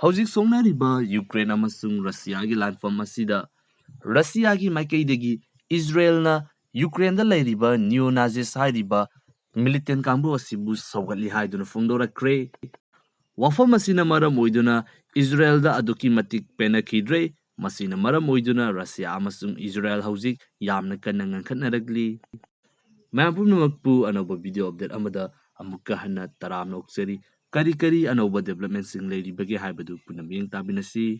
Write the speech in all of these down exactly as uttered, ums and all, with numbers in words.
ꯍꯧꯖꯤꯛ ꯁꯣꯛꯅꯔꯤꯕ ꯌꯨꯀ꯭ꯔꯦꯟ ꯑꯃꯁꯨꯡ ꯔꯁꯤꯌꯥꯒꯤ ꯂꯥꯟꯐꯝ ꯑꯁꯤꯗ ꯔꯁꯤꯌꯥꯒꯤ ꯃꯥꯏꯀꯩꯗꯒꯤ ꯏꯖꯔꯦꯜꯅ ꯌꯨꯀ꯭ꯔꯦꯟꯗ ꯂꯩꯔꯤꯕ ꯅꯤꯌꯣ ꯅꯥꯖꯤꯁ ꯍꯥꯏꯔꯤꯕ ꯃꯤꯂꯤꯇꯦꯟ ꯀꯥꯡꯕꯨ ꯑꯁꯤꯕꯨ ꯁꯧꯒꯠꯂꯤ ꯍꯥꯏꯗꯨꯅ ꯐꯣꯡꯗꯣꯔꯛꯈ꯭ꯔꯦ꯫ ꯋꯥꯐꯝ ꯑꯁꯤꯅ ꯃꯔꯝ ꯑꯣꯏꯗꯨꯅ ꯏꯖꯔꯦꯜꯗ ꯑꯗꯨꯛꯀꯤ ꯃꯇꯤꯛ ꯄꯦꯟꯅꯈꯤꯗ꯭ꯔꯦ꯫ ꯃꯁꯤꯅ ꯃꯔꯝ ꯑꯣꯏꯗꯨꯅ ꯔꯁꯤꯌꯥ ꯑꯃꯁꯨꯡ ꯏꯖꯔꯦꯜ ꯍꯧꯖꯤꯛ ꯌꯥꯝꯅ ꯀꯟꯅ ꯉꯥꯡꯈꯠꯅꯔꯛꯂꯤ꯫ ꯃꯌꯥꯝ ꯄꯨꯝꯅꯃꯛꯄꯨ ꯑꯅꯧꯕ ꯚꯤꯗꯤꯑꯣ ꯑꯞꯗꯦꯠ ꯑꯃꯗ ꯑꯃꯨꯛꯀ ꯍꯟꯅ ꯇꯔꯥꯝꯅ ꯑꯣꯛꯆꯔꯤ꯫ ꯀꯔꯤ ꯀꯔꯤ ꯑꯅꯧꯕ ꯗꯦꯕꯂꯞꯃꯦꯟꯁꯤꯡ ꯂꯩꯔꯤꯕꯒꯦ ꯍꯥꯏꯕꯗꯨ ꯄꯨꯟꯅ ꯃꯤꯠꯌꯦꯡ ꯇꯥꯃꯤꯟꯅꯁꯤ꯫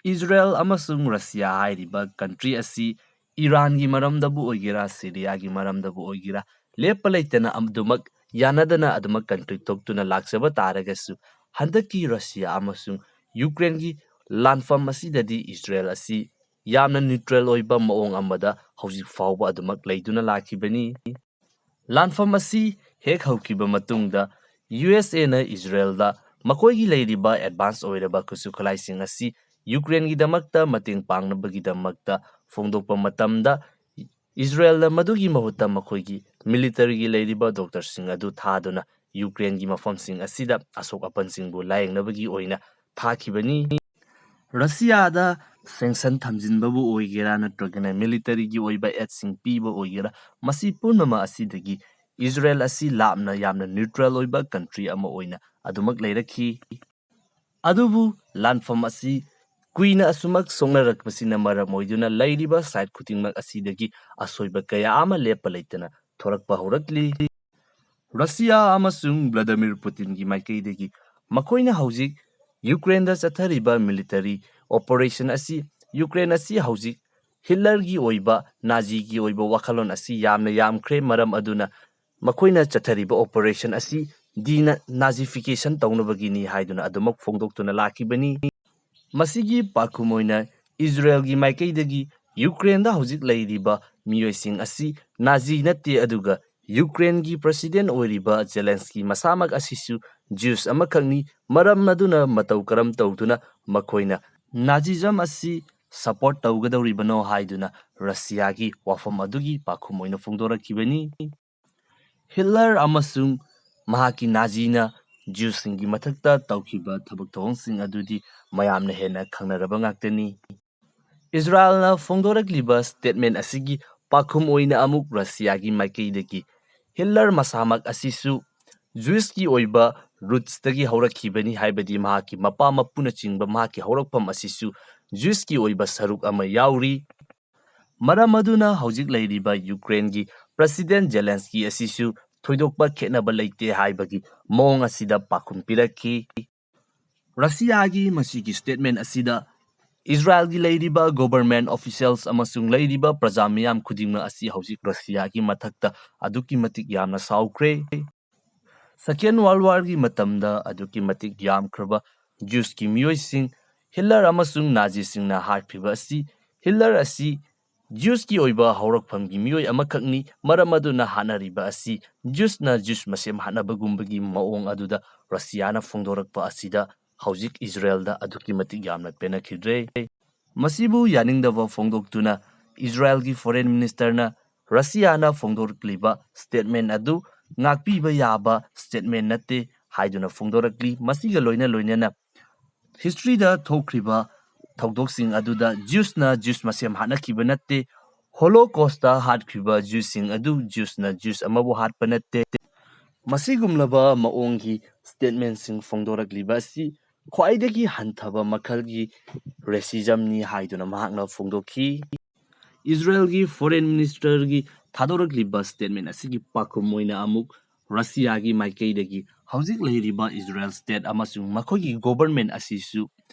ꯏꯖꯔꯦꯜ ꯑꯃꯁꯨꯡ ꯔꯁꯤꯌꯥ ꯍꯥꯏꯔꯤꯕ ꯀꯟꯇ꯭ꯔꯤ ꯑꯁꯤ ꯏꯔꯥꯟꯒꯤ ꯃꯔꯝꯗꯕꯨ ꯑꯣꯏꯒꯦꯔꯥ, ꯁꯤꯔꯤꯌꯥꯒꯤ ꯃꯔꯝꯗꯕꯨ ꯑꯣꯏꯒꯦꯔꯥ, ꯂꯦꯞꯄ ꯂꯩꯇꯅ ꯑꯗꯨꯃꯛ ꯌꯥꯅꯗꯅ ꯑꯗꯨꯃꯛ ꯀꯟꯐ꯭ꯂꯤꯛ ꯊꯣꯛꯇꯨꯅ ꯂꯥꯛꯆꯕ ꯇꯥꯔꯒꯁꯨ, ꯍꯟꯗꯛꯀꯤ ꯔꯁꯤꯌꯥ ꯑꯃꯁꯨꯡ ꯌꯨꯀ꯭ꯔꯦꯟꯒꯤ ꯂꯥꯟꯐꯝ ꯑꯁꯤꯗꯗꯤ ꯏꯖꯔꯦꯜ ꯑꯁꯤ ꯌꯥꯝꯅ ꯅ꯭ꯌꯨꯇ꯭ꯔꯦꯜ ꯑꯣꯏꯕ ꯃꯑꯣꯡ ꯑꯃꯗ ꯍꯧꯖꯤꯛ ꯐꯥꯎꯕ ꯑꯗꯨꯃꯛ ꯂꯩꯗꯨꯅ ꯂꯥꯛꯈꯤꯕꯅꯤ꯫ ꯂꯥꯟꯐꯝ ꯑꯁꯤ ꯍꯦꯛ ꯍꯧꯈꯤꯕ ꯃꯇꯨꯡꯗ ꯌꯨ ꯑꯦꯁ ꯑꯦꯅ ꯏꯖꯔꯦꯜꯗ ꯃꯈꯣꯏꯒꯤ ꯂꯩꯔꯤꯕ ꯑꯦꯗꯚꯥꯟꯁ ꯑꯣꯏꯔꯕ ꯈꯨꯠꯁꯨ ꯈꯨꯠꯂꯥꯏꯁꯤꯡ ꯑꯁꯤ ꯌꯨꯀ꯭ꯔꯦꯟꯒꯤꯗꯃꯛꯇ ꯃꯇꯦꯡ ꯄꯥꯡꯅꯕꯒꯤꯗꯃꯛꯇ ꯐꯣꯡꯗꯣꯛꯄ ꯃꯇꯝꯗ, ꯏꯖꯔꯦꯜꯅ ꯃꯗꯨꯒꯤ ꯃꯍꯨꯠꯇ ꯃꯈꯣꯏꯒꯤ ꯃꯤꯂꯤꯇꯔꯤꯒꯤ ꯂꯩꯔꯤꯕ ꯗꯣꯛꯇꯔꯁꯤꯡ ꯑꯗꯨ ꯊꯥꯗꯨꯅ ꯌꯨꯀ꯭ꯔꯦꯟꯒꯤ ꯃꯐꯝꯁꯤꯡ ꯑꯁꯤꯗ ꯑꯁꯣꯛ ꯑꯄꯟꯁꯤꯡꯕꯨ ꯂꯥꯌꯦꯡꯅꯕꯒꯤ ꯑꯣꯏꯅ ꯊꯥꯈꯤꯕꯅꯤ꯫ ꯔꯁꯤꯌꯥꯗ ꯁꯦꯡꯁꯟ ꯊꯝꯖꯤꯟꯕꯕꯨ ꯑꯣꯏꯒꯦꯔꯥ ꯅꯠꯇ꯭ꯔꯒꯅ ꯃꯤꯂꯤꯇꯔꯤꯒꯤ ꯑꯣꯏꯕ ꯑꯦꯗꯁꯤꯡ ꯄꯤꯕ ꯑꯣꯏꯒꯦꯔꯥ, ꯃꯁꯤ ꯄꯨꯝꯅꯃꯛ ꯑꯁꯤꯗꯒꯤ ꯏꯖꯔꯦꯜ ꯑꯁꯤ ꯂꯥꯞꯅ ꯌꯥꯝꯅ ꯅ꯭ꯌꯨꯇ꯭ꯔꯦꯜ ꯑꯣꯏꯕ ꯀꯟꯇ꯭ꯔꯤ ꯑꯃ ꯑꯣꯏꯅ ꯑꯗꯨꯃꯛ ꯂꯩꯔꯛꯈꯤ꯫ ꯑꯗꯨꯕꯨ ꯂꯥꯟꯐꯝ ꯑꯁꯤ ꯀꯨꯏꯅ ꯑꯁꯨꯃꯛ ꯁꯣꯛꯅꯔꯛꯄꯁꯤꯅ ꯃꯔꯝ ꯑꯣꯏꯗꯨꯅ ꯂꯩꯔꯤꯕ ꯁꯥꯏꯠ ꯈꯨꯗꯤꯡꯃꯛ ꯑꯁꯤꯗꯒꯤ ꯑꯁꯣꯏꯕ ꯀꯌꯥ ꯑꯃ ꯂꯦꯞꯄ ꯂꯩꯇꯅ ꯊꯣꯔꯛꯄ ꯍꯧꯔꯛꯂꯤ꯫ ꯔꯁꯤꯌꯥ ꯑꯃꯁꯨꯡ ꯚ꯭ꯂꯥꯗꯤꯃꯤꯔ ꯄꯨꯇꯤꯟꯒꯤ ꯃꯥꯏꯀꯩꯗꯒꯤ ꯃꯈꯣꯏꯅ ꯍꯧꯖꯤꯛ ꯌꯨꯀ꯭ꯔꯦꯟꯗ ꯆꯠꯊꯔꯤꯕ ꯃꯤꯂꯤꯇꯔꯤ ꯑꯣꯄꯔꯦꯁꯟ ꯑꯁꯤ, ꯌꯨꯀ꯭ꯔꯦꯟ ꯑꯁꯤ ꯍꯧꯖꯤꯛ ꯍꯤꯠꯂꯔꯒꯤ ꯑꯣꯏꯕ, ꯅꯥꯖꯤꯒꯤ ꯑꯣꯏꯕ ꯋꯥꯈꯜꯂꯣꯟ ꯑꯁꯤ ꯌꯥꯝꯅ ꯌꯥꯝꯈ꯭ꯔꯦ, ꯃꯔꯝ ꯑꯗꯨꯅ ꯃꯈꯣꯏꯅ ꯆꯠꯊꯔꯤꯕ ꯑꯣꯄꯔꯦꯁꯟ ꯑꯁꯤ ꯗꯤꯅ-, ꯅꯥꯖꯤꯐꯤꯀꯦꯁꯟ ꯇꯧꯅꯕꯒꯤꯅꯤ ꯍꯥꯏꯗꯨꯅ ꯑꯗꯨꯃꯛ ꯐꯣꯡꯗꯣꯛꯇꯨꯅ ꯂꯥꯛꯈꯤꯕꯅꯤ꯫ ꯃꯁꯤꯒꯤ ꯄꯥꯎꯈꯨꯝ ꯑꯣꯏꯅ ꯏꯖꯔꯦꯜꯒꯤ ꯃꯥꯏꯀꯩꯗꯒꯤ ꯌꯨꯀ꯭ꯔꯦꯟꯗ ꯍꯧꯖꯤꯛ ꯂꯩꯔꯤꯕ ꯃꯤꯑꯣꯏꯁꯤꯡ ꯑꯁꯤ ꯅꯥꯖꯤ ꯅꯠꯇꯦ, ꯑꯗꯨꯒ ꯌꯨꯀ꯭ꯔꯦꯟꯒꯤ ꯄ꯭ꯔꯁꯤꯗꯦꯟ ꯑꯣꯏꯔꯤꯕ ꯖꯦꯂꯦꯟꯁꯀꯤ ꯃꯁꯥꯃꯛ ꯑꯁꯤꯁꯨ ꯖ꯭ꯌꯨꯁ ꯑꯃꯈꯛꯅꯤ, ꯃꯔꯝ ꯑꯗꯨꯅ ꯃꯇꯧ ꯀꯔꯝ ꯇꯧꯗꯨꯅ ꯃꯈꯣꯏꯅ ꯅꯥꯖꯤꯖꯝ ꯑꯁꯤ ꯁꯄꯣꯔꯠ ꯇꯧꯒꯗꯧꯔꯤꯕꯅꯣ ꯍꯥꯏꯗꯨꯅ ꯔꯁꯤꯌꯥꯒꯤ ꯋꯥꯐꯝ ꯑꯗꯨꯒꯤ ꯄꯥꯎꯈꯨꯝ ꯑꯣꯏꯅ ꯐꯣꯡꯗꯣꯔꯛꯈꯤꯕꯅꯤ꯫ ꯍꯤꯠꯂꯔ ꯑꯃꯁꯨꯡ ꯃꯍꯥꯛꯀꯤ ꯅꯥꯖꯤꯅ Jewsꯁꯤꯡꯒꯤ ꯃꯊꯛꯇ ꯇꯧꯈꯤꯕ ꯊꯕꯛ ꯊꯧꯑꯣꯡꯁꯤꯡ ꯑꯗꯨꯗꯤ ꯃꯌꯥꯝꯅ ꯍꯦꯟꯅ ꯈꯪꯅꯔꯕ ꯉꯥꯛꯇꯅꯤ꯫ ꯏꯖꯔꯥꯏꯜꯅ ꯐꯣꯡꯗꯣꯔꯛꯂꯤꯕ statement ꯑꯁꯤꯒꯤ ꯄꯥꯎꯈꯨꯝ ꯑꯣꯏꯅ ꯑꯃꯨꯛ ꯔꯁꯤꯌꯥꯒꯤ ꯃꯥꯏꯀꯩꯗꯒꯤ ꯍꯤꯠꯂꯔ ꯃꯁꯥꯃꯛ ꯑꯁꯤꯁꯨ Jewsꯀꯤ ꯑꯣꯏꯕ rootsꯇꯒꯤ ꯍꯧꯔꯛꯈꯤꯕꯅꯤ, ꯍꯥꯏꯕꯗꯤ ꯃꯍꯥꯛꯀꯤ ꯃꯄꯥ ꯃꯄꯨꯅꯆꯤꯡꯕ ꯃꯍꯥꯛꯀꯤ ꯍꯧꯔꯛꯐꯝ ꯑꯁꯤꯁꯨ Jewsꯀꯤ ꯑꯣꯏꯕ ꯁꯔꯨꯛ ꯑꯃ ꯌꯥꯎꯔꯤ꯫ ꯃꯔꯝ ꯑꯗꯨꯅ ꯍꯧꯖꯤꯛ ꯂꯩꯔꯤꯕ ꯌꯨꯀ꯭ꯔꯦꯟꯒꯤ President Zelensky ꯑꯁꯤꯁꯨ ꯊꯣꯏꯗꯣꯛꯄ ꯈꯦꯠꯅꯕ ꯂꯩꯇꯦ ꯍꯥꯏꯕꯒꯤ ꯃꯑꯣꯡ ꯑꯁꯤꯗ ꯄꯥꯎꯈꯨꯝ ꯄꯤꯔꯛꯈꯤ꯫ ꯔꯁꯤꯌꯥꯒꯤ ꯃꯁꯤꯒꯤ statement ꯑꯁꯤꯗ ꯏꯖꯔꯥꯏꯜꯒꯤ ꯂꯩꯔꯤꯕ government officials ꯑꯃꯁꯨꯡ ꯂꯩꯔꯤꯕ ꯄ꯭ꯔꯖꯥ ꯃꯤꯌꯥꯝ ꯈꯨꯗꯤꯡꯃꯛ ꯑꯁꯤ ꯍꯧꯖꯤꯛ ꯔꯁꯤꯌꯥꯒꯤ ꯃꯊꯛꯇ ꯑꯗꯨꯛꯀꯤ ꯃꯇꯤꯛ ꯌꯥꯝꯅ ꯁꯥꯎꯈ꯭ꯔꯦ꯫ Second World Warꯒꯤ ꯃꯇꯝꯗ ꯑꯗꯨꯛꯀꯤ ꯃꯇꯤꯛ ꯌꯥꯝꯈ꯭ꯔꯕ Jewsꯀꯤ ꯃꯤꯑꯣꯏꯁꯤꯡ ꯍꯤꯠꯂꯔ ꯑꯃꯁꯨꯡ ꯅꯥꯖꯤꯁꯤꯡꯅ ꯍꯥꯠꯈ꯭ꯔꯤꯕ ꯑꯁꯤ, ꯍꯤꯠꯂꯔ ꯑꯁꯤ Jewsꯀꯤ ꯑꯣꯏꯕ ꯍꯧꯔꯛꯐꯝꯒꯤ ꯃꯤꯑꯣꯏ ꯑꯃꯈꯛꯅꯤ, ꯃꯔꯝ ꯑꯗꯨꯅ ꯍꯥꯠꯅꯔꯤꯕ ꯑꯁꯤ Jewsꯅ Jews ꯃꯁꯦꯝ ꯍꯥꯠꯅꯕꯒꯨꯝꯕꯒꯤ ꯃꯑꯣꯡ ꯑꯗꯨꯗ ꯔꯁꯤꯌꯥꯅ ꯐꯣꯡꯗꯣꯔꯛꯄ ꯑꯁꯤꯗ ꯍꯧꯖꯤꯛ ꯏꯖꯔꯥꯏꯜꯗ ꯑꯗꯨꯛꯀꯤ ꯃꯇꯤꯛ ꯌꯥꯝꯅ ꯄꯦꯟꯅꯈꯤꯗ꯭ꯔꯦ꯫ ꯃꯁꯤꯕꯨ ꯌꯥꯅꯤꯡꯗꯕ ꯐꯣꯡꯗꯣꯛꯇꯨꯅ ꯏꯖꯔꯥꯏꯜꯒꯤ Foreign Ministerꯅ ꯔꯁꯤꯌꯥꯅ ꯐꯣꯡꯗꯣꯔꯛꯂꯤꯕ statement ꯑꯗꯨ ꯉꯥꯛꯄꯤꯕ ꯌꯥꯕ statement ꯅꯠꯇꯦ ꯍꯥꯏꯗꯨꯅ ꯐꯣꯡꯗꯣꯔꯛꯂꯤ꯫ ꯃꯁꯤꯒ ꯂꯣꯏꯅ ꯂꯣꯏꯅꯅ historyꯗ ꯊꯣꯛꯈ꯭ꯔꯤꯕ ꯊꯧꯗꯣꯛꯁꯤꯡ ꯑꯗꯨꯗ Jewsꯅ Jews ꯃꯁꯦꯝ ꯍꯥꯠꯅꯈꯤꯕ ꯅꯠꯇꯦ꯫ Holocaustꯇ ꯍꯥꯠꯈ꯭ꯔꯤꯕ Jewsꯁꯤꯡ ꯑꯗꯨ Jewsꯅ Jews ꯑꯃꯕꯨ ꯍꯥꯠꯄ ꯅꯠꯇꯦ꯫ ꯃꯁꯤꯒꯨꯝꯂꯕ ꯃꯑꯣꯡꯒꯤ statementꯁꯤꯡ ꯐꯣꯡꯗꯣꯔꯛꯂꯤꯕ ꯑꯁꯤ ꯈ꯭ꯋꯥꯏꯗꯒꯤ ꯍꯟꯊꯕ ꯃꯈꯜꯒꯤ racismꯅꯤ ꯍꯥꯏꯗꯨꯅ ꯃꯍꯥꯛꯅ ꯐꯣꯡꯗꯣꯛꯈꯤ꯫ ꯏꯖꯔꯥꯏꯜꯒꯤ Foreign Ministerꯒꯤ ꯊꯥꯗꯣꯔꯛꯂꯤꯕ statement ꯑꯁꯤꯒꯤ ꯄꯥꯎꯈꯨꯝ ꯑꯣꯏꯅ ꯑꯃꯨꯛ ꯔꯁꯤꯌꯥꯒꯤ ꯃꯥꯏꯀꯩꯗꯒꯤ ꯍꯧꯖꯤꯛ ꯂꯩꯔꯤꯕ ꯏꯖꯔꯥꯏꯜ state ꯑꯃꯁꯨꯡ ꯃꯈꯣꯏꯒꯤ government ꯑꯁꯤꯁꯨ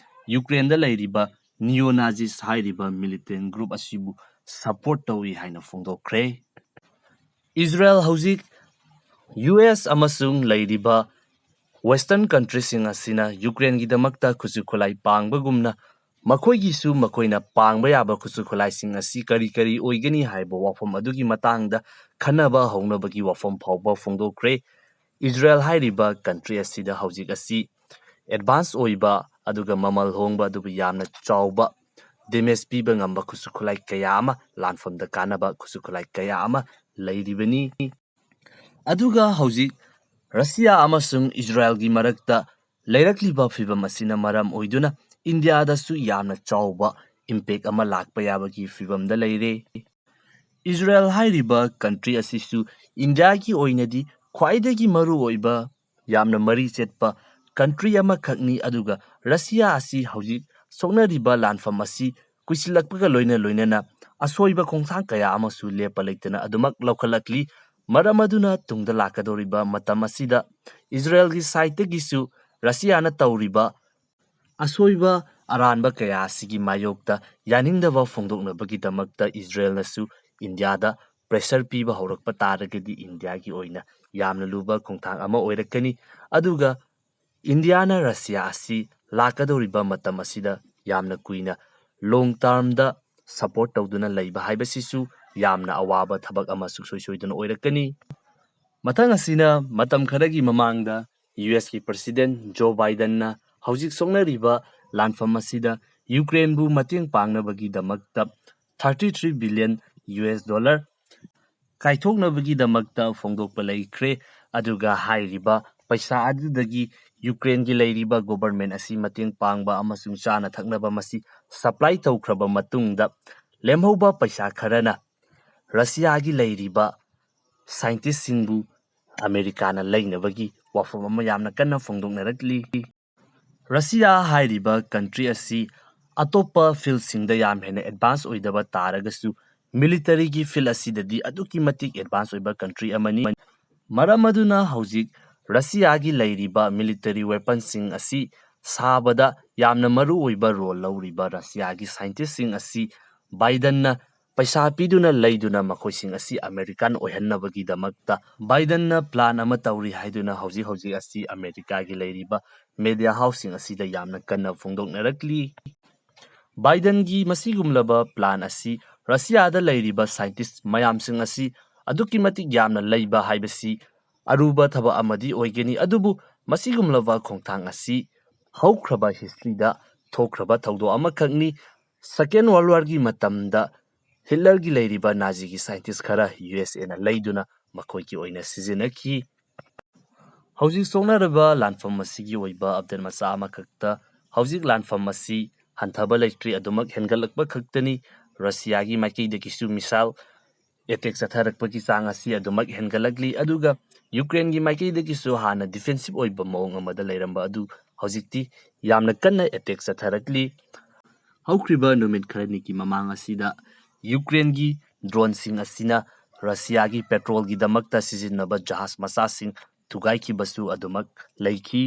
ꯌꯨꯀ꯭ꯔꯦꯟꯗ ꯂꯩꯔꯤꯕ neo-Nazis ꯍꯥꯏꯔꯤꯕ militant group ꯑꯁꯤꯕꯨ support ꯇꯧꯏ ꯍꯥꯏꯅ ꯐꯣꯡꯗꯣꯛꯈ꯭ꯔꯦ꯫ ꯏꯖꯔꯥꯏꯜ ꯍꯧꯖꯤꯛ ꯌꯨ ꯑꯦꯁ ꯑꯃꯁꯨꯡ ꯂꯩꯔꯤꯕ Western countryꯁꯤꯡ ꯑꯁꯤꯅ ꯌꯨꯀ꯭ꯔꯦꯟꯒꯤꯗꯃꯛꯇ ꯈꯨꯠꯁꯨ ꯈꯨꯠꯂꯥꯏ ꯄꯥꯡꯕꯒꯨꯝꯅ ꯃꯈꯣꯏꯒꯤꯁꯨ ꯃꯈꯣꯏꯅ ꯄꯥꯡꯕ ꯌꯥꯕ ꯈꯨꯠꯁꯨ ꯈꯨꯠꯂꯥꯏꯁꯤꯡ ꯑꯁꯤ ꯀꯔꯤ ꯀꯔꯤ ꯑꯣꯏꯒꯅꯤ ꯍꯥꯏꯕ ꯋꯥꯐꯝ ꯑꯗꯨꯒꯤ ꯃꯇꯥꯡꯗ ꯈꯟꯅꯕ ꯍꯧꯅꯕꯒꯤ ꯋꯥꯐꯝ ꯐꯥꯎꯕ ꯐꯣꯡꯗꯣꯛꯈ꯭ꯔꯦ꯫ ꯏꯖꯔꯥꯏꯜ ꯍꯥꯏꯔꯤꯕ country ꯑꯁꯤꯗ ꯍꯧꯖꯤꯛ ꯑꯁꯤ advance ꯑꯣꯏꯕ ꯑꯗꯨꯒ ꯃꯃꯜ ꯍꯣꯡꯕ ꯑꯗꯨꯒ ꯌꯥꯝꯅ ꯆꯥꯎꯕ damage ꯄꯤꯕ ꯉꯝꯕ ꯈꯨꯠꯁꯨ ꯈꯨꯠꯂꯥꯏ ꯀꯌꯥ ꯑꯃ, ꯂꯥꯟꯐꯝꯗ ꯀꯥꯟꯅꯕ ꯈꯨꯠꯁꯨ ꯈꯨꯠꯂꯥꯏ ꯀꯌꯥ ꯑꯃ ꯂꯩꯔꯤꯕꯅꯤ꯫ ꯑꯗꯨꯒ ꯍꯧꯖꯤꯛ ꯔꯁꯤꯌꯥ ꯑꯃꯁꯨꯡ ꯏꯖꯔꯥꯌꯦꯜꯒꯤ ꯃꯔꯛꯇ ꯂꯩꯔꯛꯂꯤꯕ ꯐꯤꯕꯝ ꯑꯁꯤꯅ ꯃꯔꯝ ꯑꯣꯏꯗꯨꯅ ꯏꯟꯗꯤꯌꯥꯗꯁꯨ ꯌꯥꯝꯅ ꯆꯥꯎꯕ ꯏꯝꯄꯦꯛ ꯑꯃ ꯂꯥꯛꯄ ꯌꯥꯕꯒꯤ ꯐꯤꯕꯝꯗ ꯂꯩꯔꯦ꯫ ꯏꯖꯔꯥꯌꯦꯜ ꯍꯥꯏꯔꯤꯕ ꯀꯟꯇ꯭ꯔꯤ ꯑꯁꯤꯁꯨ ꯏꯟꯗꯤꯌꯥꯒꯤ ꯑꯣꯏꯅꯗꯤ ꯈ꯭ꯋꯥꯏꯗꯒꯤ ꯃꯔꯨꯑꯣꯏꯕ, ꯌꯥꯝꯅ ꯃꯔꯤ ꯆꯠꯄ ꯀꯟꯇ꯭ꯔꯤ ꯑꯃꯈꯛꯅꯤ, ꯑꯗꯨꯒ ꯔꯁꯤꯌꯥ ꯑꯁꯤ ꯍꯧꯖꯤꯛ ꯁꯣꯛꯅꯔꯤꯕ ꯂꯥꯟꯐꯝ ꯑꯁꯤ ꯀꯨꯏꯁꯤꯜꯂꯛꯄꯒ ꯂꯣꯏꯅ ꯂꯣꯏꯅꯅ ꯑꯁꯣꯏꯕ ꯈꯣꯡꯊꯥꯡ ꯀꯌꯥ ꯑꯃꯁꯨ ꯂꯦꯞꯄ ꯂꯩꯇꯅ ꯑꯗꯨꯃꯛ ꯂꯧꯈꯠꯂꯛꯂꯤ꯫ ꯃꯔꯝ ꯑꯗꯨꯅ ꯇꯨꯡꯗ ꯂꯥꯛꯀꯗꯧꯔꯤꯕ ꯃꯇꯝ ꯑꯁꯤꯗ ꯏꯖꯔꯥꯌꯦꯜꯒꯤ ꯁꯥꯏꯠꯇꯒꯤꯁꯨ ꯔꯁꯤꯌꯥꯅ ꯇꯧꯔꯤꯕ ꯑꯁꯣꯏꯕ ꯑꯔꯥꯟꯕ ꯀꯌꯥ ꯑꯁꯤꯒꯤ ꯃꯥꯌꯣꯛꯇ ꯌꯥꯅꯤꯡꯗꯕ ꯐꯣꯡꯗꯣꯛꯅꯕꯒꯤꯗꯃꯛꯇ ꯏꯖꯔꯥꯌꯦꯜꯅꯁꯨ ꯏꯟꯗꯤꯌꯥꯗ ꯄ꯭ꯔꯦꯁꯔ ꯄꯤꯕ ꯍꯧꯔꯛꯄ ꯇꯥꯔꯒꯗꯤ ꯏꯟꯗꯤꯌꯥꯒꯤ ꯑꯣꯏꯅ ꯌꯥꯝꯅ ꯂꯨꯕ ꯈꯣꯡꯊꯥꯡ ꯑꯃ ꯑꯣꯏꯔꯛꯀꯅꯤ꯫ ꯑꯗꯨꯒ ꯏꯟꯗꯤꯌꯥꯅ ꯔꯁꯤꯌꯥ ꯑꯁꯤ ꯂꯥꯛꯀꯗꯧꯔꯤꯕ ꯃꯇꯝ ꯑꯁꯤꯗ ꯌꯥꯝꯅ ꯀꯨꯏꯅ ꯂꯣꯡ ꯇꯥꯔꯝꯗ ꯁꯄꯣꯔꯠ ꯇꯧꯗꯨꯅ ꯂꯩꯕ ꯍꯥꯏꯕꯁꯤꯁꯨ ꯌꯥꯝꯅ ꯑꯋꯥꯕ ꯊꯕꯛ ꯑꯃ ꯁꯨꯡꯁꯣꯏ ꯁꯣꯏꯗꯅ ꯑꯣꯏꯔꯛꯀꯅꯤ꯫ ꯃꯊꯪ ꯑꯁꯤꯅ ꯃꯇꯝ ꯈꯔꯒꯤ ꯃꯃꯥꯡꯗ ꯌꯨ ꯑꯦꯁꯀꯤ ꯄ꯭ꯔꯁꯤꯗꯦꯟ ꯖꯣ ꯕꯥꯏꯗꯟꯅ ꯍꯧꯖꯤꯛ ꯁꯣꯛꯅꯔꯤꯕ ꯂꯥꯟꯐꯝ ꯑꯁꯤꯗ ꯌꯨꯀ꯭ꯔꯦꯟꯕꯨ ꯃꯇꯦꯡ ꯄꯥꯡꯅꯕꯒꯤꯗꯃꯛꯇ thirty three billion U S dollar ꯀꯥꯏꯊꯣꯛꯅꯕꯒꯤꯗꯃꯛꯇ ꯐꯣꯡꯗꯣꯛꯄ ꯂꯩꯈ꯭ꯔꯦ꯫ ꯑꯗꯨꯒ ꯍꯥꯏꯔꯤꯕ ꯄꯩꯁꯥ ꯑꯗꯨꯗꯒꯤ ꯌꯨꯀ꯭ꯔꯦꯟꯒꯤ ꯂꯩꯔꯤꯕ ꯒꯣꯕꯔꯃꯦꯟ ꯑꯁꯤ ꯃꯇꯦꯡ ꯄꯥꯡꯕ ꯑꯃꯁꯨꯡ ꯆꯥꯅ ꯊꯛꯅꯕ ꯃꯁꯤ ꯁꯄ꯭ꯂꯥꯏ ꯇꯧꯈ꯭ꯔꯕ ꯃꯇꯨꯡꯗ ꯂꯦꯝꯍꯧꯕ ꯄꯩꯁꯥ ꯈꯔꯅ ꯔꯁꯤꯌꯥꯒꯤ ꯂꯩꯔꯤꯕ ꯁꯥꯏꯟꯇꯤꯁꯁꯤꯡꯕꯨ ꯑꯃꯦꯔꯤꯀꯥꯅ ꯂꯩꯅꯕꯒꯤ ꯋꯥꯐꯝ ꯑꯃ ꯌꯥꯝꯅ ꯀꯟꯅ ꯐꯣꯡꯗꯣꯛꯅꯔꯛꯂꯤ꯫ ꯔꯁꯤꯌꯥ ꯍꯥꯏꯔꯤꯕ ꯀꯟꯇ꯭ꯔꯤ ꯑꯁꯤ ꯑꯇꯣꯞꯄ ꯐꯤꯜꯁꯤꯡꯗ ꯌꯥꯝ ꯍꯦꯟꯅ ꯑꯦꯗꯚꯥꯟꯁ ꯑꯣꯏꯗꯕ ꯇꯥꯔꯒꯁꯨ ꯃꯤꯂꯤꯇꯔꯤꯒꯤ ꯐꯤꯜ ꯑꯁꯤꯗꯗꯤ ꯑꯗꯨꯛꯀꯤ ꯃꯇꯤꯛ ꯑꯦꯗꯚꯥꯟꯁ ꯑꯣꯏꯕ ꯀꯟꯇ꯭ꯔꯤ ꯑꯃꯅꯤ꯫ ꯃꯔꯝ ꯑꯗꯨꯅ ꯍꯧꯖꯤꯛ ꯔꯁꯤꯌꯥꯒꯤ ꯂꯩꯔꯤꯕ ꯃꯤꯂꯤꯇꯔꯤ ꯋꯦꯄꯟꯁꯤꯡ ꯑꯁꯤ ꯁꯥꯕꯗ ꯌꯥꯝꯅ ꯃꯔꯨ ꯑꯣꯏꯕ ꯔꯣꯜ ꯂꯧꯔꯤꯕ ꯔꯁꯤꯌꯥꯒꯤ ꯁꯥꯏꯟꯇꯤꯁꯁꯤꯡ ꯑꯁꯤ ꯕꯥꯏꯗꯟꯅ ꯄꯩꯁꯥ ꯄꯤꯗꯨꯅ ꯂꯩꯗꯨꯅ ꯃꯈꯣꯏꯁꯤꯡ ꯑꯁꯤ ꯑꯃꯦꯔꯤꯀꯥꯟ ꯑꯣꯏꯍꯟꯅꯕꯒꯤꯗꯃꯛꯇ ꯕꯥꯏꯗꯟꯅ ꯄ꯭ꯂꯥꯟ ꯑꯃ ꯇꯧꯔꯤ ꯍꯥꯏꯗꯨꯅ ꯍꯧꯖꯤꯛ ꯍꯧꯖꯤꯛ ꯑꯁꯤ ꯑꯃꯦꯔꯤꯀꯥꯒꯤ ꯂꯩꯔꯤꯕ ꯃꯦꯗꯤꯌꯥ ꯍꯥꯎꯁꯁꯤꯡ ꯑꯁꯤꯗ ꯌꯥꯝꯅ ꯀꯟꯅ ꯐꯣꯡꯗꯣꯛꯅꯔꯛꯂꯤ꯫ ꯕꯥꯏꯗꯟꯒꯤ ꯃꯁꯤꯒꯨꯝꯂꯕ ꯄ꯭ꯂꯥꯟ ꯑꯁꯤ ꯔꯁꯤꯌꯥꯗ ꯂꯩꯔꯤꯕ ꯁꯥꯏꯟꯇꯤꯁ ꯃꯌꯥꯝꯁꯤꯡ ꯑꯁꯤ ꯑꯗꯨꯛꯀꯤ ꯃꯇꯤꯛ ꯌꯥꯝꯅ ꯂꯩꯕ ꯍꯥꯏꯕꯁꯤ ꯑꯔꯨꯕ ꯊꯕꯛ ꯑꯃꯗꯤ ꯑꯣꯏꯒꯅꯤ, ꯑꯗꯨꯕꯨ ꯃꯁꯤꯒꯨꯝꯂꯕ ꯈꯣꯡꯊꯥꯡ ꯑꯁꯤ ꯍꯧꯈ꯭ꯔꯕ ꯍꯤꯁꯇ꯭ꯔꯤꯗ ꯊꯣꯛꯈ꯭ꯔꯕ ꯊꯧꯗꯣꯛ ꯑꯃꯈꯛꯅꯤ꯫ ꯁꯦꯀꯦꯟ ꯋꯥꯔꯜ ꯋꯥꯔꯒꯤ ꯃꯇꯝꯗ ꯍꯤꯠꯂꯔꯒꯤ ꯂꯩꯔꯤꯕ ꯅꯥꯖꯤꯒꯤ ꯁꯥꯏꯟꯇꯤꯁ ꯈꯔ ꯌꯨ ꯑꯦꯁ ꯑꯦꯅ ꯂꯩꯗꯨꯅ ꯃꯈꯣꯏꯒꯤ ꯑꯣꯏꯅ ꯁꯤꯖꯤꯟꯅꯈꯤ꯫ ꯍꯧꯖꯤꯛ ꯁꯣꯛꯅꯔꯕ ꯂꯥꯟꯐꯝ ꯑꯁꯤꯒꯤ ꯑꯣꯏꯕ ꯑꯞꯗꯦꯠ ꯃꯆꯥ ꯑꯃꯈꯛꯇ, ꯍꯧꯖꯤꯛ ꯂꯥꯟꯐꯝ ꯑꯁꯤ ꯍꯟꯊꯕ ꯂꯩꯇ꯭ꯔꯤ, ꯑꯗꯨꯃꯛ ꯍꯦꯟꯒꯠꯂꯛꯄ ꯈꯛꯇꯅꯤ꯫ ꯔꯁꯤꯌꯥꯒꯤ ꯃꯥꯏꯀꯩꯗꯒꯤꯁꯨ ꯃꯤꯁꯥꯏꯜ ꯑꯦꯇꯦꯛ ꯆꯠꯊꯔꯛꯄꯒꯤ ꯆꯥꯡ ꯑꯁꯤ ꯑꯗꯨꯃꯛ ꯍꯦꯟꯒꯠꯂꯛꯂꯤ, ꯑꯗꯨꯒ ꯌꯨꯀ꯭ꯔꯦꯟꯒꯤ ꯃꯥꯏꯀꯩꯗꯒꯤꯁꯨ ꯍꯥꯟꯅ ꯗꯤꯐꯦꯟꯁꯤꯞ ꯑꯣꯏꯕ ꯃꯑꯣꯡ ꯑꯃꯗ ꯂꯩꯔꯝꯕ ꯑꯗꯨ ꯍꯧꯖꯤꯛꯇꯤ ꯌꯥꯝꯅ ꯀꯟꯅ ꯑꯦꯇꯦꯛ ꯆꯠꯊꯔꯛꯂꯤ꯫ ꯍꯧꯈ꯭ꯔꯤꯕ ꯅꯨꯃꯤꯠ ꯈꯔꯅꯤꯒꯤ ꯃꯃꯥꯡ ꯑꯁꯤꯗ ꯌꯨꯀ꯭ꯔꯦꯟꯒꯤ ꯗ꯭ꯔꯣꯟꯁꯤꯡ ꯑꯁꯤꯅ ꯔꯁꯤꯌꯥꯒꯤ ꯄꯦꯇ꯭ꯔꯣꯜꯒꯤꯗꯃꯛꯇ ꯁꯤꯖꯤꯟꯅꯕ ꯖꯍꯥꯖ ꯃꯆꯥꯁꯤꯡ ꯊꯨꯒꯥꯏꯈꯤꯕꯁꯨ ꯑꯗꯨꯃꯛ ꯂꯩꯈꯤ꯫